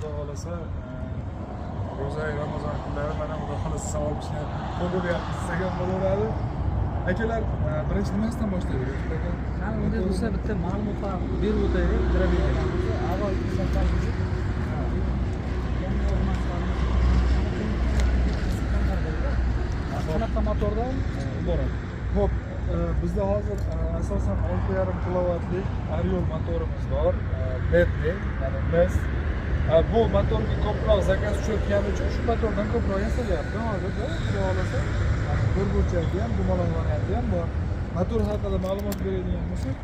Xudo xohlasa, ro'za Ramazon kunlari mana xudo xohlasa savob ishlar ko'p bo'lyapti desak ham bo'laveradi. Akalar, birinchi nimasidan boshlaylik? Aka? Qani unday bo'lsa bitta ma'lumotlar berib o'taylik. Дробилкаlarimizni avval hisoblaymiz. Qanaqa motordan iborat? Xo'p, bizda hozir asosan 6,5 kilovatlik Ariol motorimiz bor, Medni, ya'ni MES. Bu motorga ko'proq zakaz tushayotgani uchun shu motordan ko'proq yasalyapti hozirda, xudo xohlasa. Bir burchakli ham, dumaloq varianti ham bor. Motor haqida ma'lumot beradigan bo'lsak,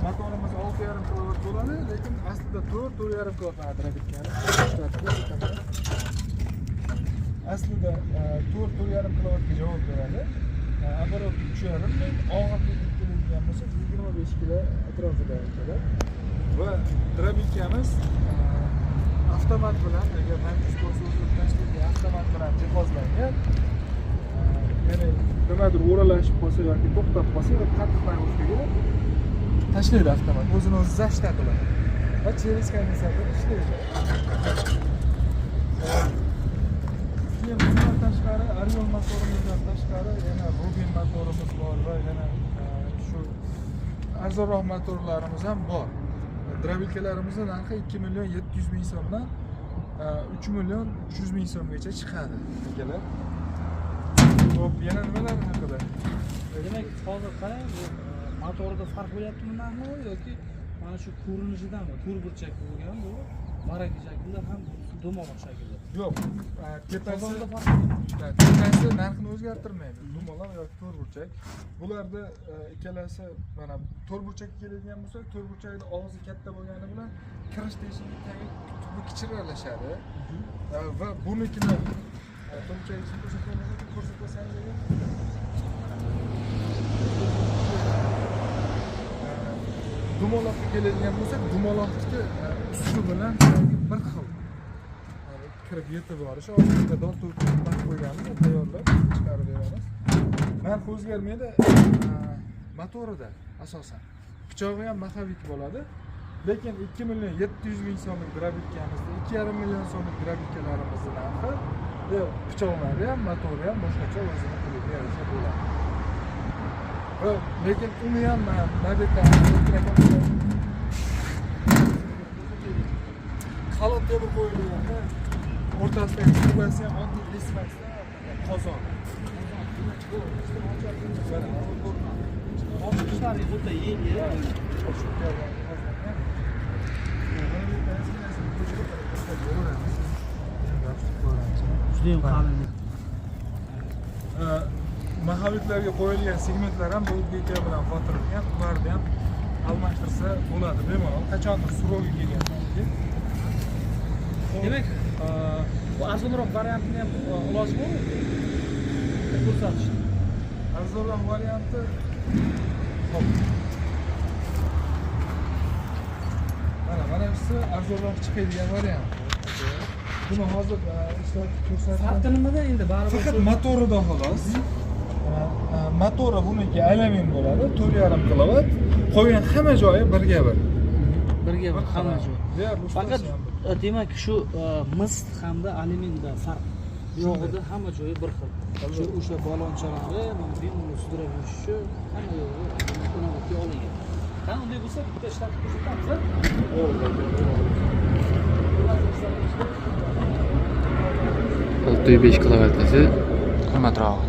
motorimiz 6,5 kilovat bo'ladi, lekin aslida 4-4,5 kilovat дробилкani ishlatib ko'rsataman. Aslida 4-4,5 kilovatga javob beradi. Оборот 3,5 ming, og'irligi keladigan bo'lsa 25 kilo atrofida keladi. Va дробилкamiz avtomat bilan, agar нагрузка o'zini tashlaydigan avtomat bilan jihozlangan. Ya'ni nimadir o'ralashib qolsa yoki to'xtab qolsa yoki qattiq нагрузкаga tashlaydi avtomat, o'zini o'zi защита qiladi. Va через kondensator ishlaydi. Keyin bundan tashqari Ariol motorimizdan tashqari yana Rubin motorimiz bor va yana shu arzonroq motorlarimiz ham bor. Дробилкаlarimizni narxi 2 million 700 ming so'mdan 3 million 300 ming so'mgacha chiqadi akalar. Xo'p, yana nimalar haqida? Demak, hozir qarang, bu motorida farq bo'lyaptimi narxi yoki mana shu ko'rinishidanmi? To'rtburchak bo'lgan bu varaka shaklida ham dumaloq shaklida. Yo'q, tepasi Qozonda farq tepasi narxini o'zgartirmaydi. Dumaloq yoki to'rtburchak. Bularda ikkalasi mana to'rtburchakka keladigan bo'lsak, to'rtburchakning og'zi katta bo'lgani bilan kirish teshigi tagi tubi kichiralashadi. Va bunikini to'rtburchak ichini ko'rsatasangiz agar dumaloqqa keladigan bo'lsak, dumaloqniki usti bilan tagi bir xil. Kirib yetib borishi, hozir dor to'kib qo'yganmiz, tayyorlab chiqarib beramiz. Narx o'zgarmaydi, motorida asosan. Pichog'i ham maxavik bo'ladi. Lekin 2 million 700 ming so'mlik дробилкамizda 2,5 million so'mlik дробилкаlarimizni narxi, pichoqlari ham, motori ham boshqacha o'zini puliga yarasha bo'ladi. Va lekin uni ham qalin temir qo'yilganda o'rtasidagi trubasi ham oddiy lesmasda qozon. Bosqichlari o'ta yengil. Juda ham qalin. Mahaviklarga qo'yilgan segmentlar ham boltga bilan qotirilgan, ularni ham almashtirsa bo'ladi bemalol. Qachondir surovi kelgandan keyin. Demak, bu arzonroq variantini ham iloji bormi? Ko'rsatish. Arzonroq varianti xo'p. Mana shu arzonroq chiqadigan variant. Buni hozir ishlatib ko'rsataman. Farqi nimada endi? Baribir faqat motorida xolos. Motori buniki alyumin bo'ladi, 4,5 kilovat. Qolgan hamma joyi birga bir. Birga bir hamma joyi. Faqat demak shu mis hamda alyuminda farq yo'g'ida hamma joyi bir xil. Shu o'sha balonchalari, mana bemalol sudrab yurish uchun hamma yo'g'i inobatga olingan. Qani unday bo'lsa bitta ishlatib ko'rsatamiz. Olti besh kilovatlisi qimmatroq.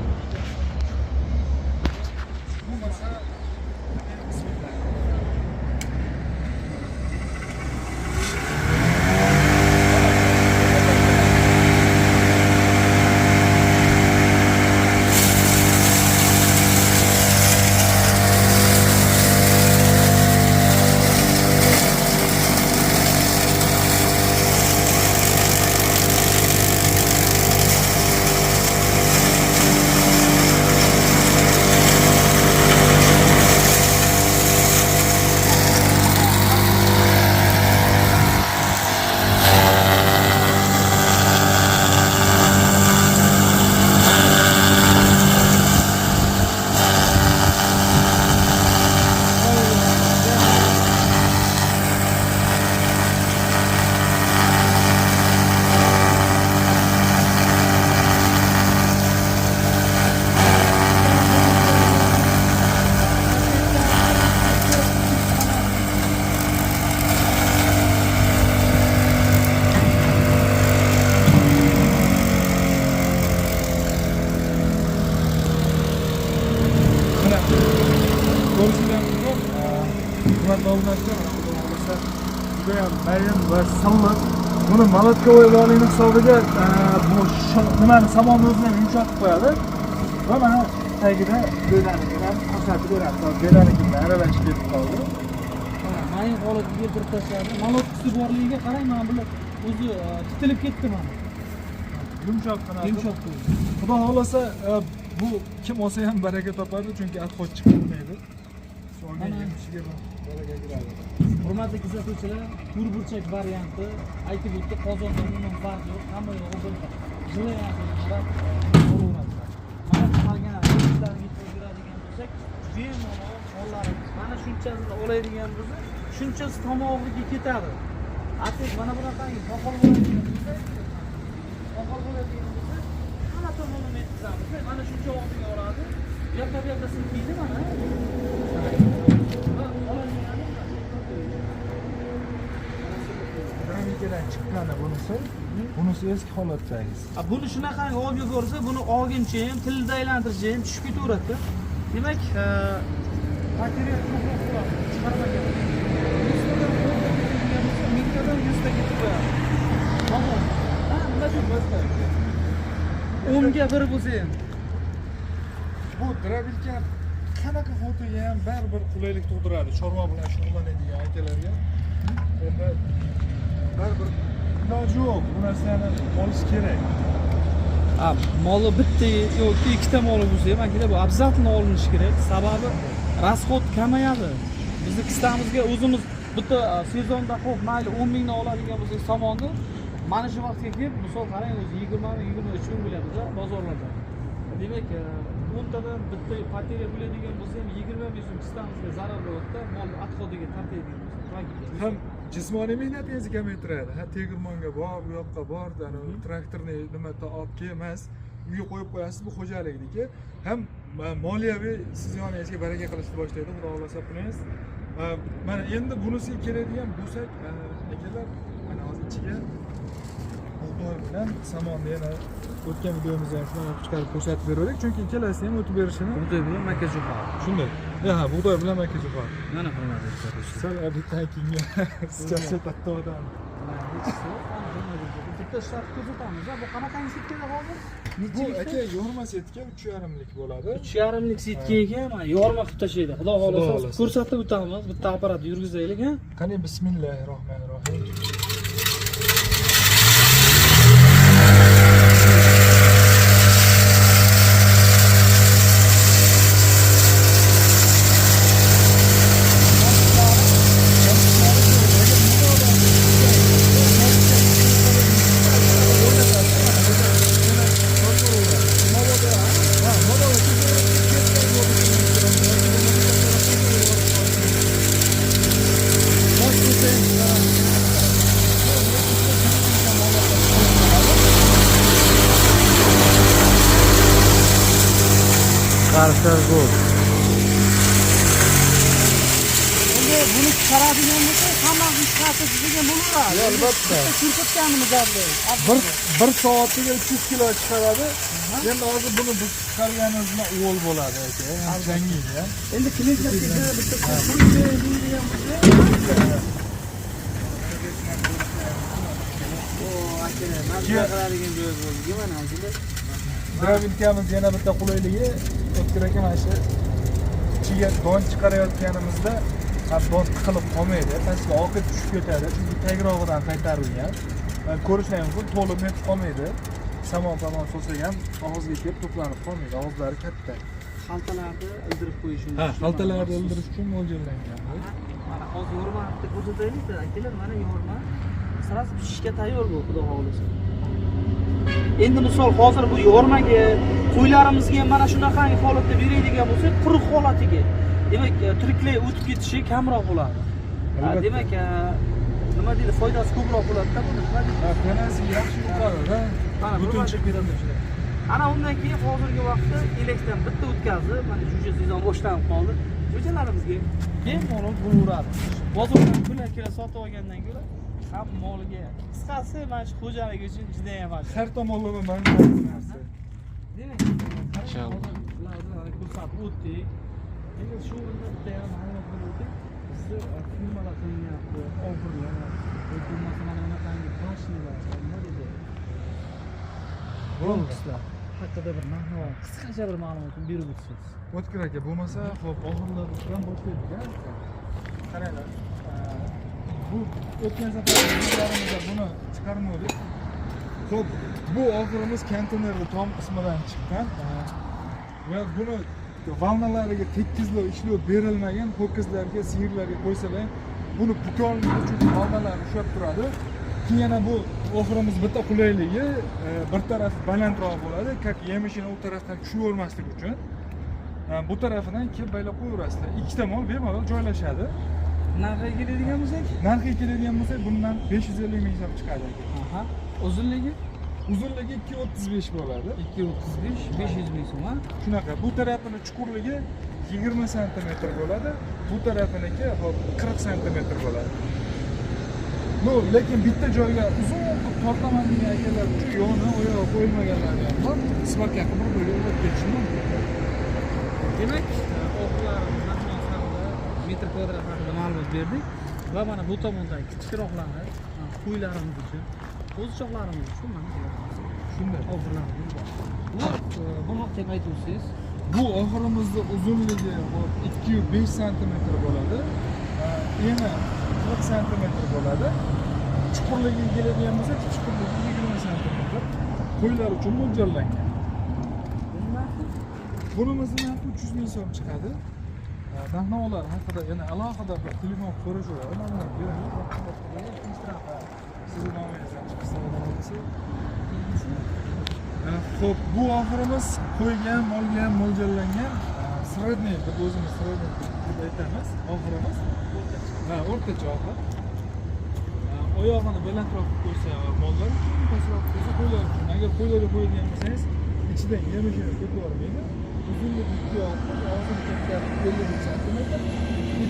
xohlasa judayam mayin va silliq. Buni молотковой borligini hisobiga bu nimani, somonni o'zini ham yumshatib qo'yadi va mana tagida bedanikini ham ko'rsatib beradi. Bedaniki bilan aralashib ketib qoldi. Mana mayin holatiga keltirib tashladi. Молотка si borligiga qarang, mana bular o'zi titilib ketdi mana. Yumshoqqina. Yumshoq bo'ldi. Xudo xohlasa bu kim olsa ham baraka topadi, chunki отход chiqarmaydi. Shu olgan Mana. yemishiga baraka kiradi. Hurmatli kuzatuvchilar, to'rtburchak varianti aytib o'tdi, qozonda umuman farq yo'q, hamma yog'i bir xil. Jilayapti, qarab olaverasizlar. Mana chiqargan yemishlariga e'tibor beradigan bo'lsak, bemalol mollarimiz mana shunchasini oladigan bo'lsa, shunchasi tomog'iga ketadi. Atek mana bunaqangi poqol bo'ladigan bo'lsa, poqol bo'ladigan bo'lsa, hamma tomonini yetkazamiz. Mana shuncha og'ziga oladi. Bu yoqda, bu yoqda silkiydi mana. Va oladigani Dinamikadan chiqqani bunisi. Bunisi eski holatdagisi. Buni shunaqangi olib yuborsa, buni olguncha ham, tilida aylantirsa ham tushib ketaveradi. Demak, потеря ko'proq bo'ladi, chiqarmagan. 100tadan o'nta ketadigan bo'lsa, 1000tadan 100ta ketib qo'yadi. Tamom. Ha, nima deyapsiz? 10ga 1 bo'lsa ham. Bu дробилка qanaqa xotinga ham baribir qulaylik tug'diradi. Chorva bilan shug'ullanadigan akalarga. Endi baribir iloji yo'q, bu narsani olish kerak. Ha, moli bitta yoki ikkita moli bo'lsa ham, akalar, bu обязательно olinishi kerak. Sababi расход kamayadi. Bizni kissamizga o'zimiz bitta sezonda, xo'p, mayli, 10 mingdan oladigan bo'lsak somonni, mana shu vaqtga kelib, misol qarang, o'zi 20 ming, 23 ming bo'lyapti bozorlarda. Demak, 10 tadan bitta потеря bo'ladigan bo'lsa ham 20 ming so'm kissamizga zarar bo'ladida, mol отход iga tortadigan bo'lsa. Ham jismoniy mehnatingizni kamaytiradi. Ha, tegirmonga bor, u yoqqa bor, anavi traktorni nima olib kel emas, uyga qo'yib qo'yasiz, bu xo'jalikniki. Ham moliyaviy siz yoningizga baraka qilishni boshlaydi, xudo xohlasa pulingiz. Mana endi bunisiga keladigan bo'lsak, akalar, mana hozir ichiga bug'doy bilan somonni yana o'tgan videomizda ham shundan olib chiqarib ko'rsatib berdik, chunki ikkalasini ham o'tib berishini Bug'doy bilan makkajo'xori. Shunday. Ha, bug'doy bilan makkajo'xori. Mana hurmatli kuzatuvchilar. Sal bitta keyingi charchatadi odam. Bitta shart ko'rsatamiz. Bu qanaqangi setkada hozir? Bu aka yorma setka, 3,5lik bo'ladi. 3,5lik setka ekan, mana yorma qilib tashlaydi. Xudo xohlasa xohlasa. ko'rsatib o'tamiz. Bitta apparat yurgizaylik, ha. Qani, bismillahir rohmanir rohim. Qarshılar bu. Endi buni chiqaradigan bo'lsa, hammasini chiqarsa degan bo'laveradi. Albatta. Bitta ko'rsatganimiz abdal. Bir soatiga 300 kilo chiqaradi. Endi hozir buni biz chiqarganimiz bilan uvol bo'ladi aka. Ham changiydi ham. Endi klientlar bitta deydigan bo'lsa, o akalar, mazza qiladigan joy bo'ldi mana akalar. Дробилка miz yana bitta qulayligi, O'tkir aka, mana shu ichiga don chiqarayotganimizda ham don tiqilib qolmaydi, pastga oqib tushib ketadi, chunki tagrog'idan qaytarilgan. Ko'rishlar mumkin, to'lib netib qolmaydi. Samon pamon solsak ham og'izga kelib to'planib qolmaydi, og'izlari katta. Xaltalarni ildirib qo'yish uchun. Ha, xaltalarni ildirish uchun mo'ljallangan bu. Mana hozir yorma bitta ko'rsataylik, akalar, mana yorma. Сразу pishishga tayyor bu, xudo xohlasa. Endi misol hozir bu yormaga, qo'ylarimizga ham mana shunaqangi holatda beradigan bo'lsak, quruq holatiga. Demak, tiriklar o'tib ketishi kamroq bo'ladi. Ha, Albatta. demak, nima deydi, foydasi ko'proq bo'ladi-da buni. Nima deydi? Ha, tanasiga yaxshi yuqadi-da. Mana Butun hurmatli chiqib kuzatuvchilar. Ana undan keyin hozirgi vaqtda elakdan bitta o'tkazib, mana jo'ja sezon boshlanib qoldi. Jo'jalarimizga bemalol bo'laveradi. Bozordan pul kilo sotib olgandan ko'ra ham molga, qisqasi mana shu xo'jalik uchun juda ham yaxshi. Har tomonlama manfaatli narsa. Demak, Inshaalloh. hozir ularni ko'rsatib o'tdik. Endi shu o'rinda bitta ham ma'lumot berib o'tay. Bizni firmalar qilinyapti. Bo'ldi. Haqida bir narx-navo, qisqacha bir ma'lumotni berib o'tsangiz. O'tkir aka, bo'lmasa, xo'p, oxirlar bilan boshlaydik, a? Qaranglar. Bu o'tgan safar videolarimizda buni chiqarmadik. Xo'p, bu oxirimiz konteynerni tom qismidan chiqqan va buni волна lariga tekizlab ishlov berilmagan, ho'kizlarga, sigirlarga qo'ysalar ham buni bukolmaydi, chunki волна lar ushlab turadi. Keyin yana bu oxirimiz bitta qulayligi, bir tarafi balandroq bo'ladi, как yemishini u tarafdan tushavermaslik uchun. Bu tarafidan kelib baylab qo'yaverasizlar. Ikkita mol bemalol joylashadi. Narxiga keladigan bo'lsak? Narxiga keladigan bo'lsak, bundan 550 ming so'm chiqadi aka. Aha. Uzunligi? Uzunligi 2.35 bo'ladi. 2.35, 500 ming so'm, ha? Shunaqa. Bu tarafini chuqurligi 20 santimetr bo'ladi. Bu tarafiniki hop 40 santimetr bo'ladi. Ну, lekin bitta joyga uzun qilib tortaman degan akalar uchun yoni oyog'i qo'yilmaganlari ham bor. Сварка qilib bir biriga urib ketishi mumkin. Demak, oxirlarimiz narx haqida, metr kvadrat haqida ma'lumot berdik va mana bu tomondagi kichikroqlari qo'ylarimiz uchun, qo'zichoqlarimiz uchun mana bular. Shunday. Oxirlarimiz bor. Bu haqda ham aytib o'tsangiz. Bu oxirimizni uzunligi hop 2.5 santimetr bo'ladi. Eni 40 santimetr bo'ladi. Chuqurligiga keladigan bo'lsak, chuqurligi 20 santimetr. Qo'ylar uchun mo'ljallangan. Buni narxi? Bunimizni narxi 300 ming so'm chiqadi. Narx-navolar haqida yana alohida bir telefon qilib so'rashaveradi. Ma'lumot beraman. Sizni nomingizdan chiqsa bo'lsa. Xo'p, bu oxirimiz qo'yga ham, molga ham mo'ljallangan. Средний deb o'zimiz средний deb aytamiz. Oxirimiz. Ha, o'rtacha oxir. Oyog'ini balandroq qilib qo'ysa mollar uchun, pastroq qilib qo'ysa qo'ylar uchun. Agar qo'ylarga qo'yadigan bo'lsangiz, ichidan yemishini ketavermaydi. Uzunligi 2.60, og'zini kattaligi 53 santimetr.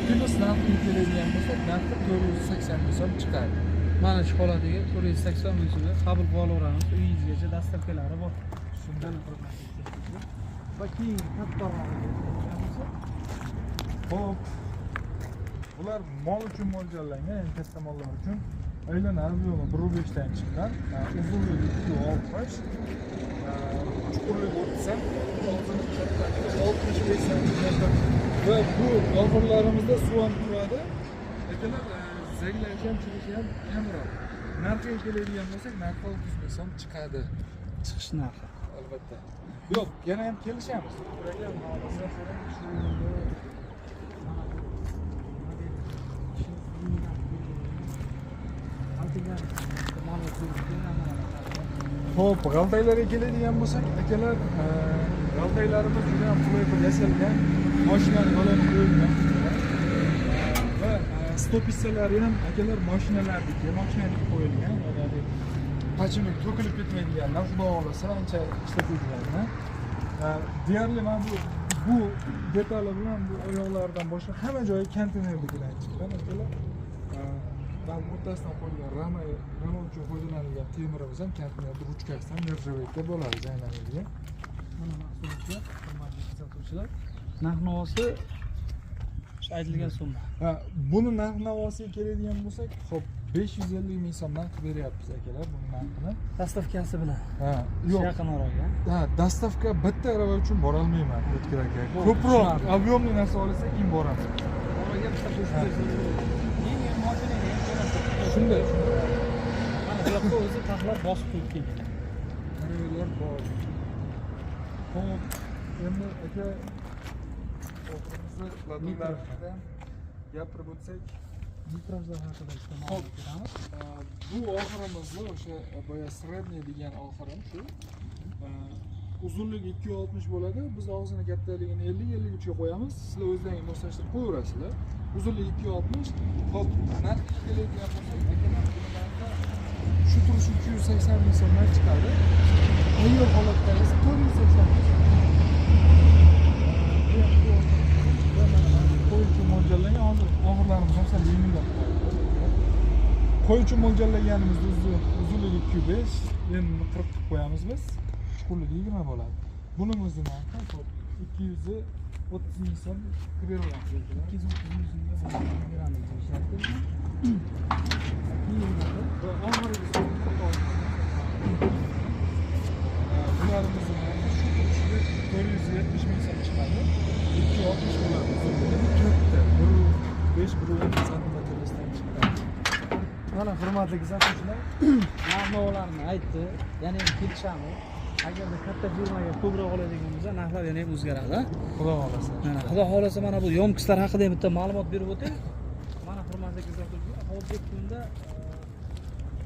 Plyus narxiga keladigan bo'lsak, narxi 480 ming so'm chiqadi. Mana shu holatiga 480 ming so'mga qabul qilib olaveramiz. Uyingizgacha доставка lari bor. Shundan Va keyingi kattarog'iga keladigan bo'lsak, Xo'p. Bular mol uchun mo'ljallangan, ya'ni katta mollar uchun. Aylanadi bu yo'li 1.5 dan chiqqan. Uzunligi 2.60, chuqurligi 30 santimetr, og'zini kattaligi 65 santimetr. Va bu oxirlarimizda suv ham turadi. Akalar, zanglashi ham, chirishi ham kamroq. Narxiga keladigan bo'lsak, narxi 600 ming so'm chiqadi. Chiqish narxi. Albatta. Yo'q, yana ham kelishamiz. Aka, xohlasa so'rang. Shu o'rinda mana bu nima deydi? Shu G'altalar ma'lumot berib. Xo'p, g'altaylarga keladigan bo'lsak, akalar, g'altaylarimiz juda ham qulay qilib yasalgan, mashinani baloni qo'yilgan. Va ступица lari ham akalar mashinalarniki, mashinaniki qo'yilgan, ya'ni pachimik to'kilib ketmaydiganlar, xudo xohlasa ancha ishlatilganlar. Deyarli mana bu detali bilan bu oyoqlaridan boshqa hamma joyi konteynernikidan chiqqan akalar. Va o'rtasidan qo'yilgan rama uchun foydalanilgan temirimiz ham konteynerni ruchkasidan нержавейка bo'ladi, zanglanadigan. Mana mahsulotlar, hurmatli kuzatuvchilar. Narx-navosi shu aytilgan summa. Ha, buni narx navosiga keladigan bo'lsak, xo'p, 550 ming so'mdan qilib beryapmiz akalar buni narxini. Доставка si bilan. Ha, yo'q. Yaqin oraga. Ha, доставка bitta arava uchun borolmayman, O'tkir aka. Bo'ldi, Ko'proq tushunarli. Объемный narsa olsak, keyin boramiz. Oraga bitta qo'shib bersangiz bo'ladi. Keyin mashinaga ham jo'natib. Shunday, shunday. Mana bu yoqqa o'zi taxlab bosib qo'yib kelgan. Aravalar bor. Xo'p, endi aka oxirimizda латунlar haqida ham gapirib o'tsak. Metrajlar haqida bitta Xo'p. ma'lumot beramiz. Bu oxirimizni o'sha boya средний degan oxirim shu. Uzunligi 2.60 bo'ladi. Biz og'zini kattaligini 50-53 ga qo'yamiz. Sizlar o'zlaringiz moslashtirib qo'yaverasizlar. Uzunligi 2.60. Xo'p, narxiga keladigan bo'lsak, akalar, buni narxi shu turishi 380 ming so'mdan chiqadi. Tayyor holatda esa 480 ming so'm. Bu ham bu va mana qo'y uchun mo'ljallangan hozir oxirlarimiz ham sal yengillab qoldi. Qo'y uchun mo'ljallaganimizda uzunligi 2.5, endi 40 qilib qo'yamiz biz. Chuqurligi 20 bo'ladi. Bunimizni narxi xo'p 230 ming so'm qilib beraveramiz. 230 ming so'mga buni beramiz deyishyapti. Keyingi Va oxirgi so'nggi. Mana, hurmatli kuzatuvchilar, narx-navolarni aytdi. Yana ham kelishamiz. Agarda katta firmaga ko'proq oladigan bo'lsa, narxlar yana ham o'zgaradi. Xudo xohlasa. Mana, xudo xohlasa, mana bu ёмкость lar haqida ham bitta ma'lumot berib o'tay. Mana, hurmatli kuzatuvchilar, hozirgi kunda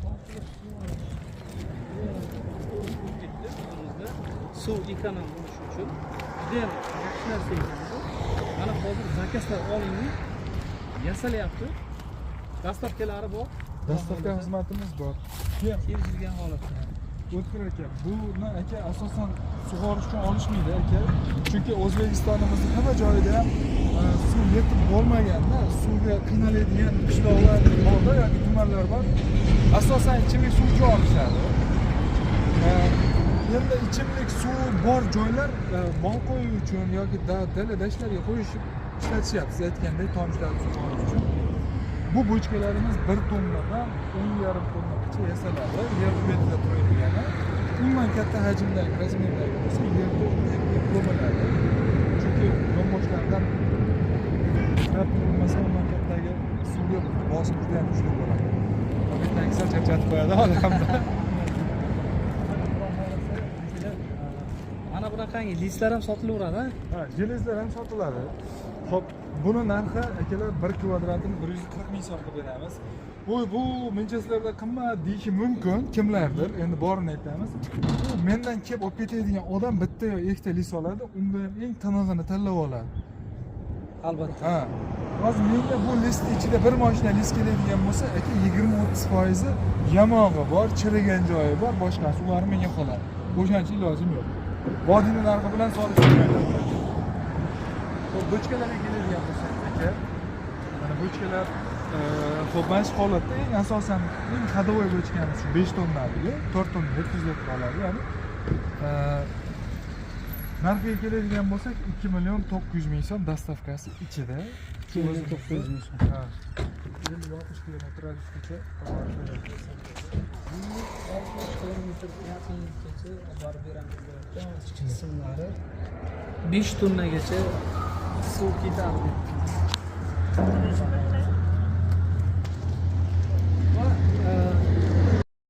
tomchilatib ketdi o'zimizda. Suv эконом bo'lishi uchun juda ham yaxshi narsa ekan bu. Mana, hozir заказ lar olindi, yasalyapti. Доставка lari bor. Доставка xizmatimiz bor. Keyin Kelishilgan holatda. O'tkir aka, buni, aka, asosan sug'orish uchun olishmaydi, aka. Chunki O'zbekistonimizni hamma joyida ham suv yetib bo'lmaganda, suvga qiynaladigan qishloqlar borda yoki tumanlar bor. Asosan ichimlik suvi uchun olishadi. Endi ichimlik suvi bor joylar mol qo'yish uchun yoki dala dashtlarga qo'yish ishlatishyapti. Siz aytgandek, tomchilatib sug'orish uchun. Bu bochkalarimiz 1 tonnadan 10,5 tonnagacha yasaladi. Yer betida turadigani. Umuman katta hajmdagi, размер dagi bo'lsa, yerda tagga ko'miladi. Chunki yonboshlaridan qarab turilmasa, undan kattagi suvga bosim juda ham kuchli bo'ladi. Bittagi sal charchatib qo'yadi odamni. Xudo xohlasa, akalar, mana bunaqangi лист lar ham sotilaveradi, a? Ha, желез lar ham sotiladi. Xo'p, buni narxi, akalar, 1 kvadratini 140 ming so'm qilib beramiz. Bu mencha sizlarda qimmat deyishi mumkin kimlardir. Endi borini aytamiz. Bu mendan kelib olib ketadigan odam bitta yo ikkita лист oladi, unda ham eng tinig'ini tanlab oladi. Albatta. Ha. Hozir menga bu лист ni ichida bir mashina лист keladigan bo'lsa, aka, 20-30 foizi yamog'i bor, chirigan joyi bor, boshqasi ular menga qoladi. O'shaning uchun ilojim yo'q. Vodiyni narxi bilan solishtirmayman. Xo'p, bochkalarga keladigan bo'lsak, aka, mana bochkalar, xo'p, mana shu holatda eng asosan eng ходовой bochkamiz shu 5 tonnaligi, 4 tonna 700 litr oladi, ya'ni narxiga keladigan bo'lsak, 2 million 900 ming so'm, доставка si ichida. 2 million 900 ming so'm. Ha. 50-60 kilometr radiusgacha tovar beradi. 60 kilometr yaqingacha olib borib beramiz deyapti. Qismlari 5 tonnagacha suv ketadi.